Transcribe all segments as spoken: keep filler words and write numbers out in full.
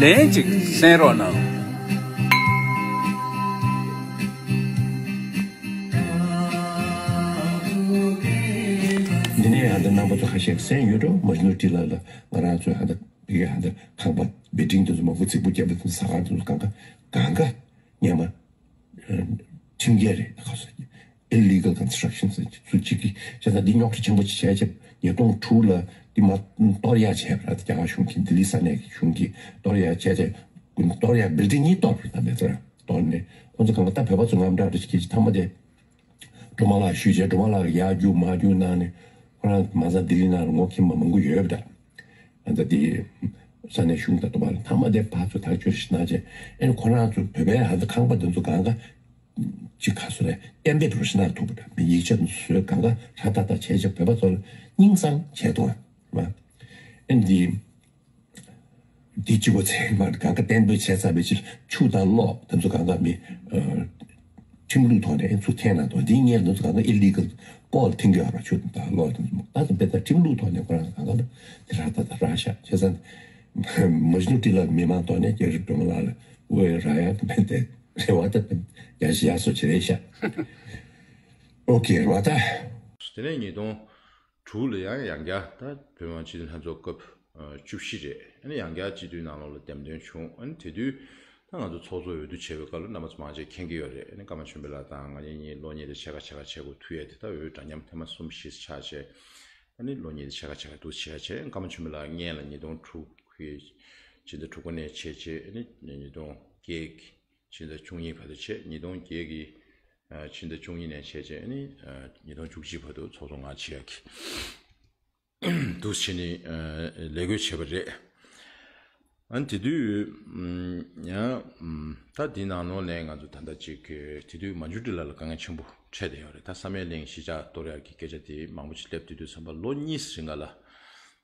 ལན་ཅིག་གསན་རོགས་གནང་། འདི་ནས་ཡང་ད་རྣམ་པ་ཚོ་ཁ་ཤས་གསན་ཡོད་འགྲོ། མ་གཞི་ནོར་ཁྲི་ལགས་ལ་ང་རང་ཚོའི་ཧ་ད་བི་གའི་ཧ་ད་ཁང་པ་བེ་ཏིང་དེ་ཚོ་མང་པོ་རྫིག་པོ་བརྒྱབ་པ་དེ་ཟ་ཁང་དེ་ཚོ་གང་ག་གང་ག་སྔོན་མ་ཁྲིམས་འགལ་རེད། ཁ་སོ་illegal construction ཟེར་ཚུལ་གཅིག་གིས་བྱས་ཙང་འདི་རྙོག་དྲ་ཆེན་པོ་ཅིག་བྱས་རྗེས་ཉིས་སྟོང་དྲུག་ལ་འདི་མ་གཏོར་ཡག་བྱས་པ་རེད། རྒྱ་གར་གཞུང་གིས་ལྡི་ལི་ས་གནས་ཀྱི་གཞུང་གིས་གཏོར་ཡག་བྱས་རྗེས་གཏོར་ཡག་བིལ་ཌིང་གཉིས་གཏོར་བ་རེད། ད་མེད་ཚོར་གཏོར་ནས་ཁོང་ཚོ་གང་ག་ད་བོད་པ་ཚོ་དངངས་སྐྲག་རེ་ཞིག་སྐྱེས་ཀྱི་མཐའ་མ་དེ་སྒྲོལ་མ་ལགས་ཞུས་བྱས་སྒྲོལ་མ་ལགས་ཡར་རྒྱུག་མར་རྒྱུག་གནང་ནས་ཁོ་རང་མ་རྩ་ལྡི་ལི་ནང་ལ་ངོ་འཁྱེར་མ་མང་པོ་ཡོད་པ་འདྲ། ཨ་ད་དེ་ས་གནས་གཞུང་དང་དུ་བ་ལ་མཐའ་མ་དེ་ཕར་ཚུར་ཐག་གཅོད་ཞིག་གནང་བྱས་ཨེ་ཁོ་རང་ཚོ་བོད་པའི་ཧ་ད་ཁང་པ་དེ་ཚོ་གང་ག་ཅིག་ག་སོ་རེད། གཏན་འབེབས་རུ་ཞིག་གནང་ཐུབ་པ་འདྲ། མི་ཡིག་ཆ་དེ་ཚོ་གང་ག་ར་ད་ད་བྱས་བྱས་བོད་པ་ཚོ་ལ་སྙིང་བསང་བྱས་འདུག་ཨ། ཨེ་འདི་འདི་གཅིག་པོ་ཚེ་མ་གང་ག་གཏན་འབེབས་བྱས་ཚར་བའི་ཕྱིར་ཆུ་དང་གློག་དེ་ཚོ་གང་ག་མི་ཁྲིམས་ལུགས་ཐོག་ནས་ཚུར་འཐེན་གནང་དང་འདི་སྔོན་དེ་ཚོ་གང་ག་illegal ལྐོག་ལ་འཐེན་གྱི་ཡོད་རེད། ཆུ་དང་གློག་དེ་ཚོ་ད་ཚོ་དཔེ་ད་ཁྲིམས་ལུགས་ཐོག་ནས་ཁོ་རང་གང་ག་ལ་དེ་ར་ད་ད་ར་ཤག་བྱས་ཙང་མ་གཞི་ནོར་ཁྲི་ལགས་མི་མང་ཐོག་ནས་རྒྱ་རི་སྒྲོལ་མ་ལགས་ལ་དབུ་འོས་རག་ཡག་དེ་མེད་དེ་རེ་བ་ད་ཡག་ཤི་ཡག་སོ་བྱེད་རེད་ཤག་ཨོ་ཁེ་རེད་བ་ད། དེ་ནས་ཉིས་སྟོང་དྲུག་ལ་ཡང་ཡང་བསྐྱར་ད་བོད་མི་མང་སྤྱི་འཐུས་ལྷན་ཚོགས་སྐབས་ཨ་བཅུ་བཞི་རེད། ཨ་ནི་ཡང་བསྐྱར་སྤྱི་འཐུས་ནང་ལོགས་ལ་འདེམས་ཐོན་བྱུང་། ཨ་ནི་དེ་དུས་ད་ང་ཚོ་ཚོགས་གཙོ་འོས་བསྡུ་བྱས་པའི་སྐབས་ལ་རྣམ་པ་ཚོ་མང་ཆེ་མཁྱེན་གྱི་ཡོད་རེད། ཨ་ནི་ཀརྨ་ཆོས་འཕེལ་ལགས་དང་ང་གཉིས་གཉིས་གློག་བརྙན་དེ་ཕྱེད་ཀ་ཕྱེད་ཀ་བྱེད་དགོས་ཐུག་ཡས་དེ་ད་འོས་འདྲ་མཉམ་ཐེངས་མ་གསུམ་བཞི་ཆགས་བྱས། ཨ་ནི་གློག་བརྙན་དེ་ཕྱེད་ཀ་ཕྱེད་ཀ་འདུག་བྱས་བྱས་ཀརྨ་ཆོས་འཕེལ་ལགས་སྔོན་ལ་ཉིས་སྟོང་དྲུག་གི་ཕྱི་ཟླ་དྲུག་པ་ནས་བྱས་བྱས་ཨ་ནི་ཉིས་སྟོང་བརྒྱད་ཀྱི་ཕྱི་ཟླ་བཅུ་གཉིས་བར་དུ་བྱས། ཉིས་སྟོང་བརྒྱད་ཀྱི་ཨ་ཕྱི་ཟླ་བཅུ་གཉིས་ནས་བྱས་བྱས་ཨ་ནི་ཨ་ཉིས་སྟོང་བཅུ་གཅིག་བར་དུ་ཚོགས་གཙོ་ང་བྱེད་ཡག་གི་འདུག་བྱས་ནས་ཨ་ལས་བགོས་བྱས་པ་རེད། ཨ་ནི་དེ་དུས་ཨམ་ཡང་ཨམ་ད་འདི་ནང་ལོགས་ནས་ང་ཚོ་ད་ལྟ་ཅིག་དེ་དུས་མ་འཇུ་ཏི་ལ་ལ་དཀའ་ངལ་ཆེན་པོ་འཕྲད་བསྡད་ཡོད་རེད། ད་བསམ་ཡས་གླིང་གཞིས་ཆགས་གཏོར་ཡག་གི་སྐད་ཆ་དེ་མང་པོ་ཅིག་སླེབས་དུས་དུས་ཙམ་པ་ལོ་གཉིས་རིང་ག་ལ།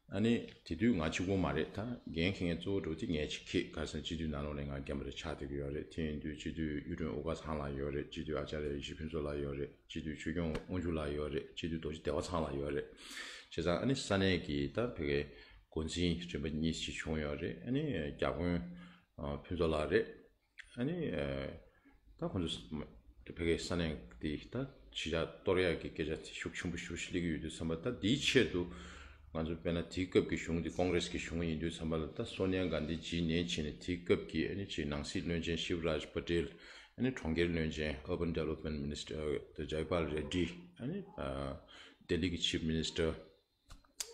ཨ་ནི་དེ་དུས་ང་གཅིག་པོ་མ་རེད། ད་འགན་འཁྱེར་མཁན་གཙོ་བོ་འགྲོ་དེ་ངས་ཅིག་འཁྱེར་ག་ཟེར་ན་སྤྱི་འཐུས་ནང་ལོགས་ནས་ང་རྒན་པ་རེ་ཆགས་བསྡད་ཀྱི་ཡོད་རེད། དེ་ཡིན་དུས་སྤྱི་འཐུས་གཡུ་སྒྲོན་དབུ་དཀར་ཚང་ལགས་ཡོད་རེད། སྤྱི་འཐུས་ཨ་ཅཱརྱ་ཡེ་ཤེས་ཕུན་ཚོགས་ལགས་ཡོད་རེད། སྤྱི་འཐུས་ཆོས་སྐྱོང་དབང་ཕྱུག་ལགས་ཡོད་རེད། སྤྱི་འཐུས་རྡོ་རྗེ་བདེ་བ་ཚང་ལགས་ཡོད་རེད། བྱས་ཙང་ཨ་ནི་ས་གནས་ཀྱི་ད་ཕ་གིའི་འགོ་འཛིན་རིམ་པ་གཉིས་ཅིག་བྱུང་ཡོད་རེད། ཨ་ནི་རྒྱ་དཔོན་ཨ་ཕུན་ཚོགས་ལགས་རེད། ཨ་ནི་ཨ་ད་ཁོང་ཚོ་ཕ་གིའི་ས་གནས་དེ་ད་གཞིས་ཆགས་གཏོར་ཡག་གི་སྐད་ཆ་དེ་ཤུགས་ཆེན་པོ་ཞེ་པོ་ཞིག་སླེབས་ཀྱི་ཡོད་དུས་ཙམ་པ། ད་དེའི་ཆེད་དུ་ང་ཚོ་དཔེར་ན་དེའི་སྐབས་ཀྱི་གཞུང་དེ་ཀོང་རེས་ཀྱི་གཞུང་ཡིན་དུས་ཙམ་པ་ལ་ད་སོ་ནིཡ་གྷན་དྷི་རྗེས་ནས་བྱས་ནས་དེའི་སྐབས་ཀྱི་ཨ་ནི་ཅིག་ནང་སྲིད་བློན་ཆེན་ཤིབ་རཱཇ་པ་ཏེལ། ཨ་ནི་གྲོང་ཁྱེར་བློན་ཆེན་Urban Development Minister ཨ་ཇའི་པཱལ་རེ་ཌི། ཨ་ནི་ཨ་ལྡི་ལི་གི་ཆིབ་མི་ནི་སི་ཊར་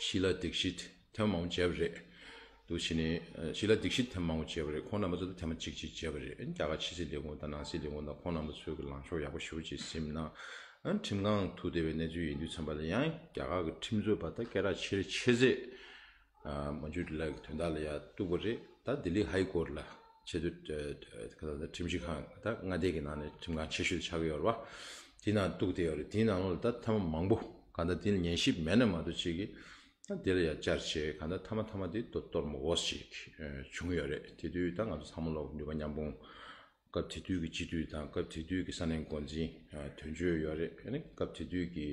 ཤི་ལ་དིག་ཤིད་ཐེངས་མང་པོ་བྱས་པ་རེད། འདུག་བྱས་ནས་ཨ་ཤི་ལ་དིག་ཤིད་ཐེངས་མང་པོ་བྱས་པ་རེད། ཁོང་རྣམ་པ་ཚོ་ད་ཐེངས་མ་གཅིག་གཅིག་བྱས་པ་རེད། ཨ་ནི་རྒྱ་གར་ཕྱི་སྲིད་ལས་ཁུངས་དང་ནང་སྲིད་ལས་ཁུངས་དང་ཁོང་རྣམ་པ་ཚོའི་གི་ལངས་ཕྱོགས་ཡག་པོ་ཞེ་པོ་ཅིག་གཟིམ་ན། ཨ་ནི་ཁྲིམས་ཁང་ཐུག་བསྡད་པའི་གནས་ཚུལ་ཡིན་དུས་ཙམ་པ་ལ་ཡང་རྒྱ་གར་གི་ཁྲིམས་རྩོད་པ་ད་སྐད་གྲགས་ཆེ་རེ་ཆེ་ཚད་ཨ་མ་འཇུ་ཏི་ལ་གི་དོན་དག་ལ་ཡ་གཏུག་པ་རེད། ད་ལྡི་ལི་ཧའི་ཀོར་ལ་ཆེས་མཐོའི་ཁ་ས་ཁྲིམས་ཞིབ་ཁང་ད་མངའ་སྡེ་གི་ནང་ནས་ཁྲིམས་ཁང་ཆེ་ཤོས་ཆགས་ཀྱི་ཡོད་རེད་བ། དེ་ནང་གཏུག་བསྡད་ཡོད་རེད། དེའི་ནང་ལོགས་ལ་ད་ཐེངས་མ་མང་པོ་གང་ལྟར་དེ་ལ་ཉན་ཞིབ་མེད་ན་མ་གཏོགས་ཅིག་གིས་ད་དེ་ལ་ཡ་བཅར་བྱས་གང་ལྟར་ཐ་མ་ཐ་མ་དེ་གཏོར་གཏོར་མ་འོས་ཅིག་བྱུང་ཡོད་རེད། དེ་དུས་ད་ང་ཚོ་ཚང་མ་ལོག་ནུས་པ་མཉམ་སྤུངས་སྐབས་དེ་དུས་ཀྱི་སྤྱི་འཐུས་དང་སྐབས་དེ་དུས་ཀྱི་ས་གནས་འགོ་འཛིན་དོན་གཅོད་ཡོད་རེད། ཨ་ནི་སྐབས་དེ་དུས་ཀྱི་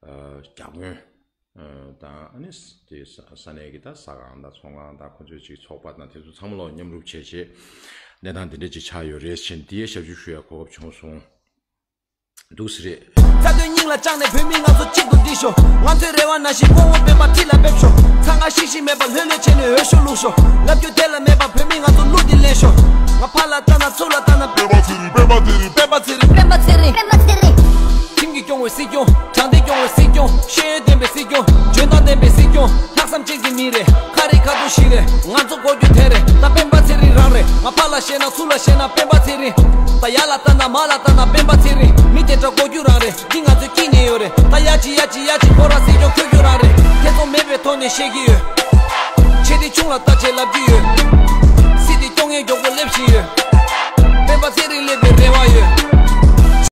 རྒྱ་དཔོན་དང་ཨ་ནི་དེ་ས་གནས་ཀྱི་ད་ཟ་ཁང་དང་ཚོང་ཁང་དང་ཁོ་ཚོའི་ཅིག་ཚོགས་པ་དང་དེ་ཚོ་ཚང་མ་ལོག་མཉམ་རུབ་བྱས་བྱས་གནས་སྟངས་དེ་འདྲ་ཅིག་ཆགས་ཡོད་རེད་ཟེར་ནས་དེའི་ཞབས་ཞུ་ཞུ་ཡ་གོ་སྐབས་བྱུང་སོང་། འདུག་སེ་རེད། རྩ་དོན་སྙིང་ལ་བཅངས་ནས་བོད་མི་ང་ཚོ་གཅིག་ཏུ་སྒྲིལ་ཤོག་ང་ཚོའི་རེ་བ་ནང་བཞིན་སྐུ་ངོ་སྤེན་པ་ཁྲི་ལ་ཕེབས་ཤོག་ཚང་ཁ་ཤིག་ཤིག་མེད་པ་ལྷོད་ལྷོད་བྱས་ནས་འོས་ཤོག་བླུགས་ཤོག་ལབ་རྒྱུ་དེ་ལ་མེད་པ་བོད་མི་ང་ཚོ་གླུ་འདི་ལེན་ཤོག་ང་ཕར་ལ་ལྟ་ན་ཚུར་ལ་ལྟ་ན། སྤེན་པ་ཚེ་རིང་། སྤེན་པ་ཚེ་རིང་། སྤེན་པ་ཚེ་རིང་། སྤེན་པ་ཚེ་རིང་། སྤེན་པ་ཚེ་རིང་། ཁྲིམས་ཀྱིས་སྐྱོང་བའི་སྲིད་སྐྱོང་། དྲང་བདེན་སྐྱོང་བའི་སྲིད་སྐྱོང་། ཤེས་ཡོན་ལྡན་པའི་སྲིད་སྐྱོང་། འཇོན་ཐང་ལྡན་པའི་སྲིད་སྐྱོང་། ལྷག་བསམ་ཅན་གྱི་མི་རེད། ཁ་རི་ཁ་ཐུག་ཞིག་རེད། ང་ཚོ་དགོས་རྒྱུ་དེ་རེད། ད་སྤེན་པ་ཚེ་རིང་རང་རེད། ང་ཕར་ལ་བཤད་ན་ཚུར་ལ་བཤད་ན་སྤེན་པ་ཚེ་རིང་། ད་ཡར་ལ་ལྟ་ན་མར་ལ་ལྟ་ན་སྤེན་པ་ཚེ་རིང་། མི་དེ་འདྲ་དགོས་རྒྱུ་རང་རེད། འདི་ང་ཚོའི་དཀྱིལ་ནས་ཡོད་རེད། ད་ཡ་ཅི་ཡ་ཅི་ཡ་ཅི་ཁོ་ར་སྲིད་སྐྱོང་ཁྱོད་ཁྱོད་རང་རེད། ཐེ་ཚོམ་མེད་པའི་ཐོག་ནས་བཤད་ཀྱི་ཡོད། ཆེ་འདི་ཆུང་ལ་ལྟ་བྱེད་ལབ་ཀྱི་ཡོད།